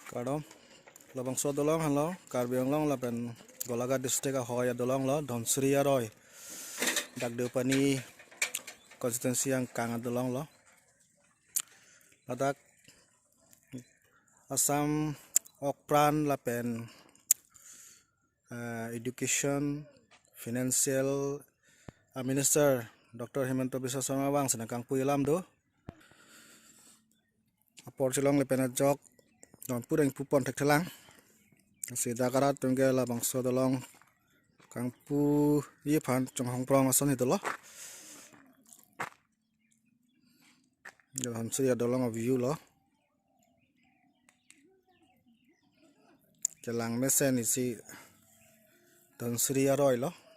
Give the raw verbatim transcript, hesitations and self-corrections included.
Kardom. Labangso adolong henlo, Karbi Anglong lapen Golaghat district ahoi adolong lo, Dhansiri aroi. Dak Deopani constituency angkang adolong lo. Ladak Assam okpran lapen, eh, education, financial, ah, minister Doctor Himanta Biswa Sarma vangsi nangkangpu alam do. Apor chelong lapen ajok don pureng pupon thekthelang. Si dak arat atum ke labangso adolong kangpuji aphan chonghong prong ason hei dolo. Dhansiri adolong a-view lo. Kelang mesen isi Dhansiri aroi lo.